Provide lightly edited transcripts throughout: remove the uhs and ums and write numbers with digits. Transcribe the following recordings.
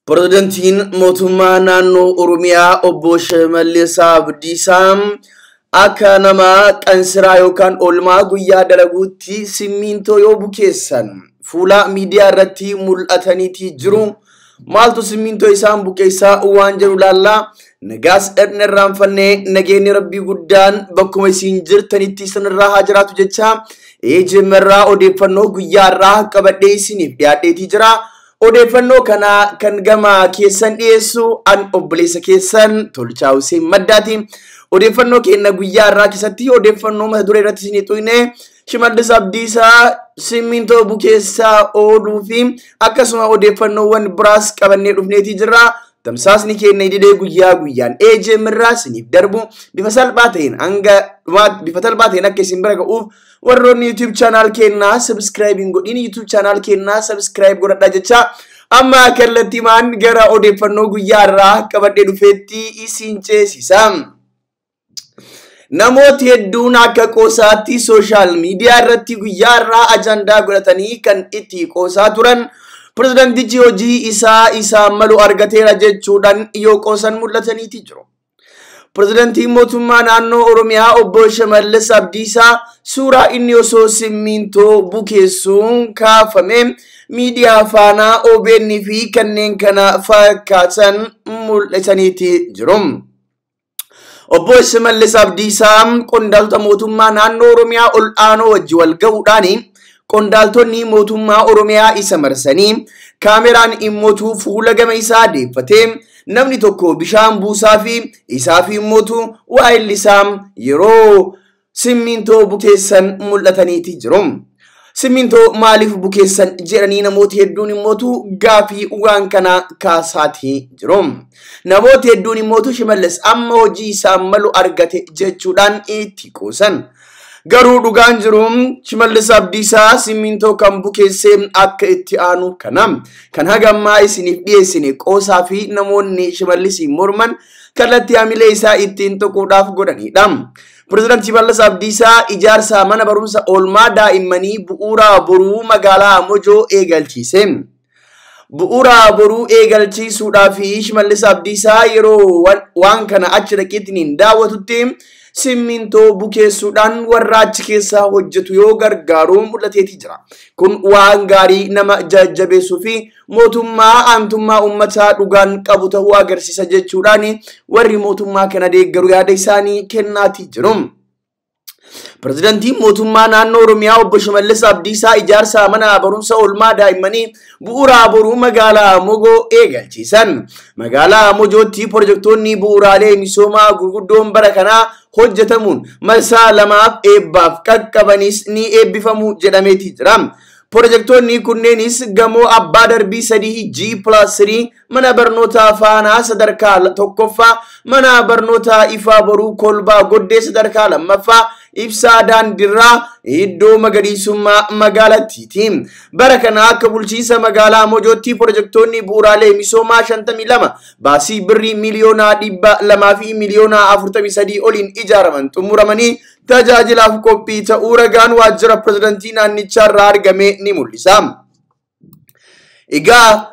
Pirezidantiin mootummaa naannoo Oromiyaa obbo Shimallis Abdiisaa akka nama qansiraa yookaan oolmaa guyyaa dalaguutti simmintoo yoo bukeessan fuula miidiyaa irratti mul'ataniiti jiru. Maaltu simmintoo isaan bukeessaa waan jedhu laallaa. Nagaas dhaqna irraanfannee nageenyi rabbii guddaan bakkuma isin jirtanitti isinirraa haa jiraatu jecha eejimarraa odeeffannoo guyyaa irraa qabadhee isiniif dhiyaadheetii jira. Odeeffannoo kana kan gama keessan dhiyeessu an obboleessa keessan Tolchaa Hussein Maddaati. Odeeffannoo keenya guyyaa irraa keessatti odeeffannoo mata duree irratti isinii xuyne Shimallis Abdiisaa simmintoo bukeessaa ooluu fi akkasuma odeeffannoowwan biraas qabannee dhufneetii jirra. Tamsaasni keenya idilee guyyaa guyyaan AJM irraa isiniif darbu bifa salphaa ta'een hanga bifa salphaa ta'een akka isin bira ga'uuf warroonni YouTube channel keenyaa subscribe hin godhin YouTube channel keenyaa subscribe godhadhaa jecha amma kallattiimaan gara odeeffannoo guyyaa irraa qabadhee dhufeetti isin ceesisa. Namooti hedduun akka qoosaatti sooshaal miidiyaa irratti guyyaa irraa ajandaa godhatanii kan itti qoosaa turan pirezidantichi hojii isaa isaa malu argateera jechuudhaan yoo qoosan mul'ataniiti jiru. Pirezidantiin mootummaa naannoo Oromiyaa obbo Shimallis Abdiisaa suuraa inni osoo simmintoo bukeessuun kaafame miidiyaa faanaa OBN fi kanneen kana fakkaatan mul'ataniiti jiru. Obbo Shimallis Abdiisaa qondaaltota mootummaa naannoo Oromiyaa ol aanoo wajji wal gahuudhaan qondaaltonni mootummaa Oromiyaa isa marsanii kaameraan immootu fuula gama isaa deeffatee namni tokko bishaan buusaa fi isaa fi immootu waa'illi isaa yeroo simmintoo bukeessan mul'ataniiti jiru. Simmintoo maaliif bukeessan jedhanii namooti hedduun immootu gaafii waan kana kaasaatii jiru. Namooti hedduun immootu Shimallis amma hojii isaa malu argate jechuudhaan itti qoosan. Garuu dhugaan jiru Shimallis Abdiisaa simmintoo kan bukeessee akka itti aanu kana kan haga ammaa isiniif dhiyeessine qoosaa fi namoonni Shimallisiin morman kallattii hamilee isaa ittiin tuquudhaaf godhanidha. Pirezidaantii Shimallis Abdiisaa ijaarsa mana barumsa oolmaa daa'immanii bu'uura boruu magaalaa Mojoo eegalchiise. Bu'uura boruu eegalchiisuudhaaf Shimallis Abdiisaa yeroo waan kana achi dhaqeetiin daawwatutti simmintoo bukeessuudhaan warra achi keessaa hojjetu yoo gargaaru mul'ateeti jira. Kun waan gaarii nama jajjabeessuu fi mootummaa aantummaa uummataa dhugaan qabu ta'uu agarsiisa jechuudhaan warri mootummaa kana deeggaru yaada isaanii kennaatii jiru. Pirezidantiin mootummaa naannoo Oromiyaa obbo Shimallis Abdiisaa ijaarsa mana barumsa oolmaa daa'immanii bu'uura boruu magaalaa Mogoo eegalchiisan. Magaalaa Mojootti pirojektoonni bu'uuraalee misoomaa gurguddoon bara kanaa hojjetamuun marsaa lamaaf eebbaaf qaqqabanis ni eebbifamu jedhameeti jira. Pirojektoonni kunneenis gamoo abbaa darbii 3 G+3 mana barnootaa faanaa sadarkaa 1ffaa, mana barnootaa ifaa boruu kolbaa goddee sadarkaa 2ffaa, ibsaa daandiirraa iddoo magariisummaa magaalattiiti. Bara kana akka bulchiinsa magaalaa Mojootti pirojektoonni bu'uuraalee misoomaa 52 baasii birrii miliyoona 200 fi miliyoona 43 oliin ijaaraman xumuramanii tajaajilaaf qophii ta'uu ragaan waajjira pirezidantii naannichaa irraa argame ni mul'isa. Egaa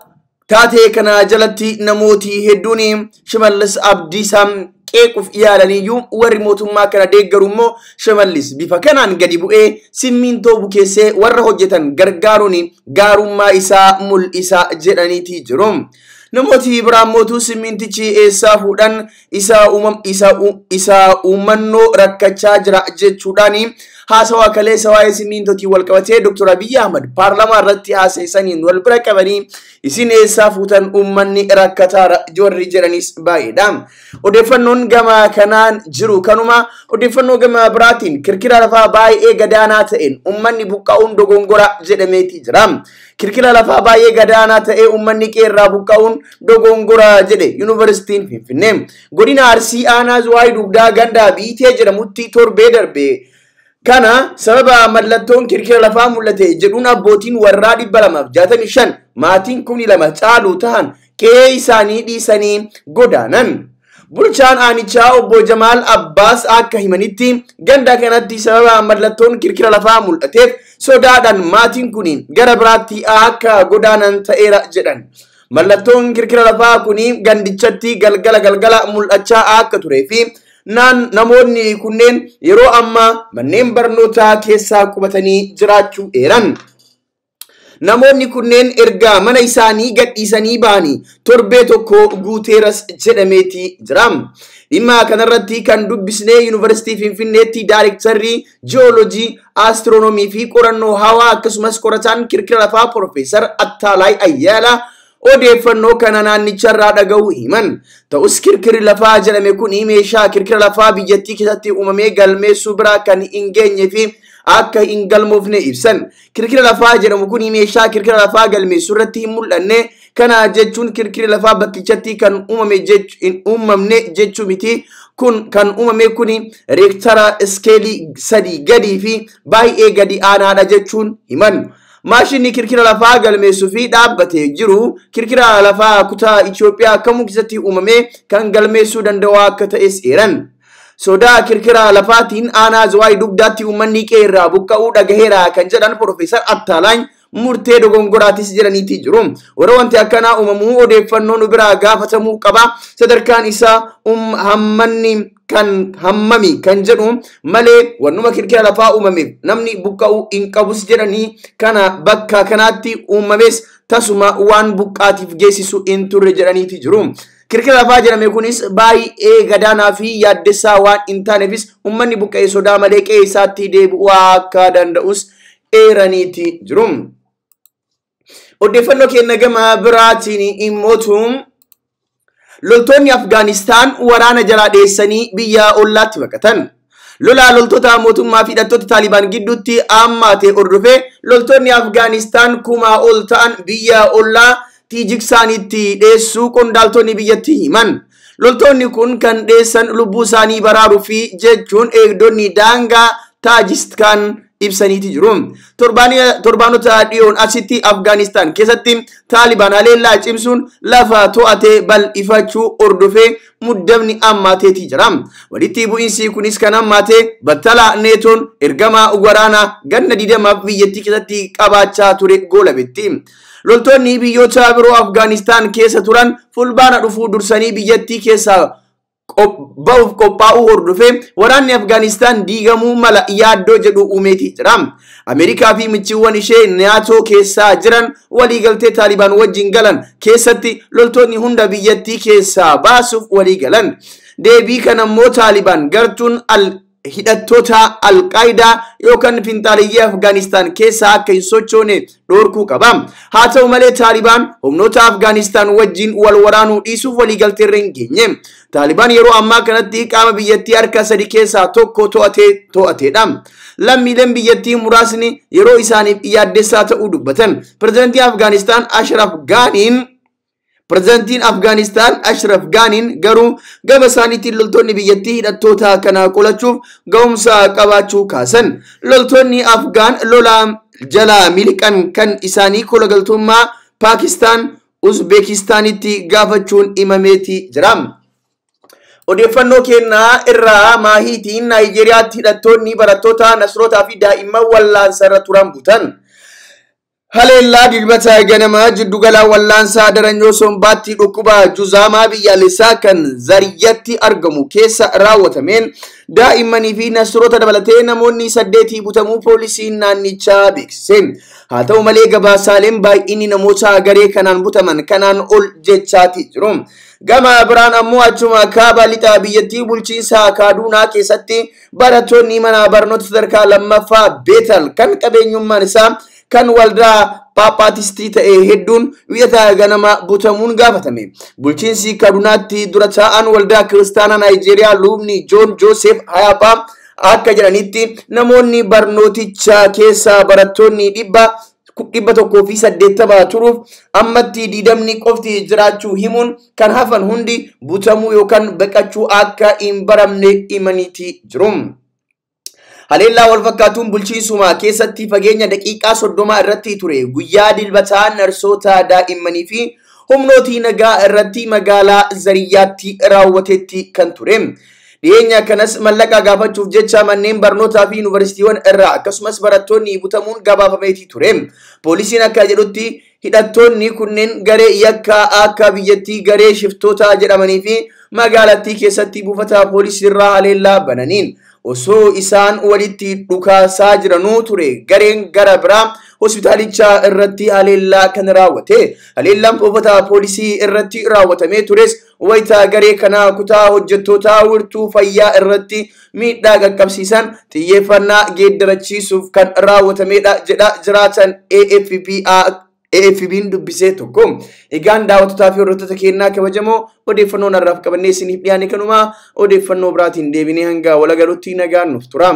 taatee kana jalatti namooti hedduun Shimallis Abdiisaa qeequuf yaalaniyyuu warri mootummaa kana deeggaru immoo Shimallis bifa kanaan gadi bu'ee simmintoo bukeessee warra hojjetan gargaaruun gaarummaa isaa mul'isa jedhaniiti jiru. Namooti biraan mootuu simmintichi eessaa fuudhan isa uumannoo rakkachaa jira jechuudhaan haasawaa kaleessa waa'ee simmintootiin wal qabatee Dr. Abiyyi Ahmad paarlaamaa irratti haasa'isaniin wal bira qabanii isin eessaa fuutan uummanni rakkataara warri jedhanis baay'eedha. Odeeffannoon gama kanaan jiru kanuma. Odeeffannoo gama biraatiin kirkira lafaa baay'ee gadaanaa ta'een uummanni buqqa'uun dogongora jedhameeti jira. Kirkira lafaa baay'ee gadaanaa ta'ee uummanni qeerraa buqqa'uun dogongora jedhe Yuunivarsiitiin Finfinnee. Godina Arsii aanaa Zuwaay Dugdaa ganda Biitee jedhamutti torbee darbe kana sababa mallattoon kirkira lafaa mul'ate jedhuun abbootiin warraa 265 maatiin 2,000 caalu ta'an qe'ee isaanii dhiisanii godaanan. Bulchaan aanichaa obbo Jamaal Abbaas akka himanitti ganda kanatti sababa mallattoon kirkira lafaa mul'ateef sodaadhaan maatiin kun gara biraatti akka godaanan ta'eera jedhan. Mallattoon kirkira lafaa kuni gandichatti galgala galgala mul'achaa akka turee fi namoonni kunneen yeroo ammaa manneen barnootaa keessaa qubatanii jiraachuu eeran. Namoonni kunneen erga mana isaanii gadhiisanii ba'anii torbee tokko guuteeras jedhameeti jira. Dhimma kanarratti kan dubbisnee Yuunivarsiitii Finfinneetti Daayirektarri Ji'ooloojii, Astiroonoomii fi Qorannoo Hawaa akkasumas qorataan kirkira lafaa Piroofeesar Attaalaay Ayyaalaa odeeffannoo kana naannicharraa dhaga'uu himan. Ta'us kirkirri lafaa jedhame kun meeshaa kirkira lafaa biyyattii keessatti uumamee galmeessuu biraa kan hin geenye fi akka hin galmoofne ibsan. Kirkira lafaa jedhamu kun meeshaa kirkira lafaa galmeessuu irratti hin mul'anne. Kana jechuun kirkirri lafaa bakkichatti kan uumame hin uumamne jechuu miti. Kun kan uumame kun reektara iskeelii 3 gadii fi baay'ee gadi aanaadha jechuun himan. Maashinni kirkira lafaa galmeessuu fi dhaabbatee jiru kirkira lafaa kutaa Itoophiyaa kamuu keessatti uumame kan galmeessuu danda'u akka ta'es eeran. Sodaa kirkira lafaatiin aanaa Zuwaay dugdaatti uummanni qe'ee irraa buqqa'uu dhagaheera kan jedhan Piroofeesar Attaalaay murtee dogongoraatis jedhaniiti jiru. Warra wanti akkanaa uumamuu odeeffannoo nu biraa gaafatamuu qaba. Sadarkaan isaa hammanni kan hammami kan jedhu malee wannuma kirkira lafaa uumameef namni buqqa'uu hin qabus jedhanii kana bakka kanaatti uumames tasuma waan buqqaatiif geessisu hin turre jedhaniiti jiru. Kirkira lafaa jedhame kunis baay'ee gadaanaa fi yaaddessaa waan hin taaneefis uummanni buqqa'ee sodaa malee qe'ee isaatti deebi'uu akka danda'us eeraniiti jiru. Odeeffannoo keenya gama biraatiin immootu loltoonni Afgaanistaan waraana jalaa dheessanii biyya ollaatti baqatan. Lola loltoota mootummaa fi hidhattoota Taalibaan gidduutti hammaate hordofee loltoonni Afgaanistaan 1000 ol ta'an biyya ollaa Tiijiksaanitti dheessuu qondaaltonni biyyattii himan. Loltoonni kun kan dheessan lubbuu isaanii baraaruu fi jechuun eegdonni daangaa Taajistaan ibsaniiti jiru. Torbaanota dhiyoon asitti Afgaanistaan keessatti Taalibaan haleellaa cimsuun lafa to'atee bal'ifachuu hordofee muddamni hammaateeti jira. Walitti bu'iinsi kunis kan hammaate battalaa neetoon ergama waraanaa ganna 20 biyyattii keessatti qabaachaa ture goolabetti. Loltoonni biyyoota biroo Afgaanistaan keessa turan fulbaana dhufuu dursanii biyyattii keessaa ba'uuf qophaa'uu hordofee waraanni Afgaanistaan diigamuu mala yaaddoo jedhu uumeeti jira. Ameerikaa fi michiiwwan ishee naatoo keessaa jiran waliigaltee Taalibaan wajjin galan keessatti loltoonni hunda biyyattii keessaa baasuuf walii galan. Deebii kana immoo Taalibaan gartuun hidhattoota Alqaayidaa yookaan finxaaliyyii Afgaanistaan keessaa akka hin sochoone dhorkuu qaba. Haa ta'u malee Taalibaan humnoota Afgaanistaan wajjin wal waraanuu dhiisuuf waliigalteerra hin geenye. Taalibaan yeroo ammaa kanatti qaama biyyattii harka 3 keessaa tokko to'ateedha. Lammiileen biyyattii muraasni yeroo isaaniif yaaddessaa ta'uu dubbatan. Pirezidaantiin Afgaanistaan Ashraf Gaaniin garuu gama isaaniitiin loltoonni biyyattii hidhattoota kana qolachuuf ga'umsa qabaachuu kaasan. Loltoonni Afgaan lola jalaa miliqan kan isaanii kolagaltummaa Paakistaan, Uzbeekistaanitti gaafachuun himameeti jira. Odeeffannoo kennaa irraa maahiitiin Naayijeeriyaatti hidhattoonni barattoota, nasrootaa fi daa'imman wallaansarra turan butan. Haleellaa dilbata ganamaa jiddugala wallaansaa Daranyoo Sombaatti dhukkuba juzaamaa biyyaalessaa kan Zariyyatti argamu keessa raawwatameen daa'immanii fi nasroota dabalatee namoonni 8 butamuu poolisiin naannichaa beeksise. Haa ta'u malee gabaasaaleen baay'inni namoota garee kanaan butaman kanaan ol jechaati jiru. Gama biraan ammoo achuma kaaba lixa biyyattii bulchiinsa Kaaduunaa keessatti barattoonni mana barnoota sadarkaa lammaffaa Beetal kan qabeenyummaan isaa kan waldaa Phaaphaasistii ta'e hedduun wiixata ganama butamuun gaafatame. Bulchiinsi Kadunaatti dura taa'an waldaa kiristaanaa Naayijeeriyaa Lubni Joon Joosef Hayapaa akka jedhanitti namoonni barnooticha keessa barattoonni 180 turuuf ammatti 20 qofti jiraachuu himuun kan hafan hundi butamuu yookaan baqachuu akka hin baramne himaniiti jiru. Haleellaa wal fakkaatuun bulchiinsuma keessatti fageenya daqiiqaa 30 irratti ture guyyaa dilbataa narsoota daa'immanii fi humnootii nagaa irratti magaalaa Zariyyaatti raawwatetti kan ture. Dhiyeenya kanas mallaqa gaafachuuf jecha manneen barnootaa fi yuunivarsiitiiwwan irraa akkasumas barattoonni butamuun gabaafameetii ture. Poolisiin akka jedhutti hidhattoonni kunneen garee yakkaa akka biyyattii garee shiftoota jedhamanii fi magaalattii keessatti buufata poolisii irraa haleellaa bananiin osoo isaan walitti dhukaasaa jiranuu ture gareen gara biraa hospitaalicha irratti haleellaa kan raawwate. Haleellaan buufata poolisii irratti raawwatamee tures wayita garee kanaa kutaa hojjettoota wirtuu fayyaa irratti miidhaa qaqqabsiisan xiyyeeffannaa geeddarachiisuuf kan raawwatamedha jedha jiraatan AFP'n dubbisee tokko. Egaan daawwattotaa fi hordoftoota keenyaa kabajamoo, odeeffannoo narraaf qabannee isiniif dhiyaanne kanuma. Odeeffannoo biraatiin deebinee hanga walagaluutti nagaan nuuf tura.